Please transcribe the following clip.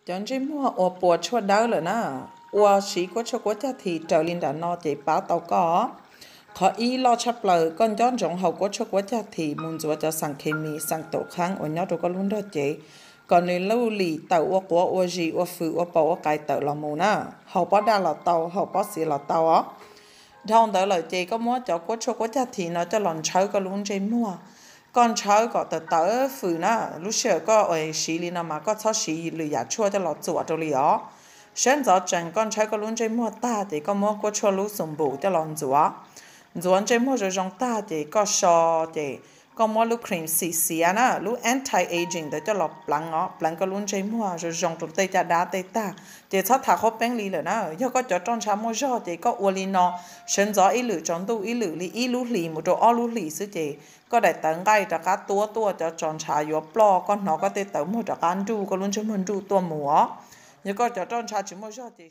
Cov ntsej muag uas puas tshuaj dawb lawm na, ua siv kuab tshuaj kuab cag this raws li nram no ces pab tau koj. Qhov ib loj tshaj plaws, koj nco ntsoov haus kuab tshuaj kuab cag this mus ntxuav cov xeem khes mis xeem taum qheeb uas nyob rau koj lub nrog cev, kom nws luj lim tawm ua quav ua zis ua fws ua paus ua qais tawm los mus na. Haus pob daj los tau, haus pob xiav los tau os. Dhau ntawd lawm ces koj muab cov kuab tshuaj kuab cag this no coj los ntshawb koj lub ntsej muag. Koj ntshawb kom tawv tawv fws na, lub sij hawm koj siv li no mas koj txhob siv lwm yam tshuaj coj los txuam rau li os. Sawv ntxov tsees koj ntshawb koj lub ntsej muag tag ces koj muab kuab tshuaj lub xum npum coj los ntxuav. Ntxuav ntsej muag zoo zoo tag ces koj so, ces koj muab lub cream xim xiav na, lub anti-aging ntawd coj los pleev os, pleev koj lub ntsej muag zoo zoo rau tej caj dab tej tag. Ces txhob tham qhuab peeb li lawm na, yog koj cov roj ntsha muaj zog ces koj ua li no, sawv ntxov ib lwm tsaus ntuj ib lwm li ib lub hlis mus rau ob lub hlis xwb ces koj daim tawv nqaij rov qab tuab tuaj, cov roj ntsha yuav ploj, koj hnov koj tej tawv muag rov qab nruj, koj lub ntsej muag nruj tuaj mus os. Yog koj cov roj ntsha tsis muaj zog ces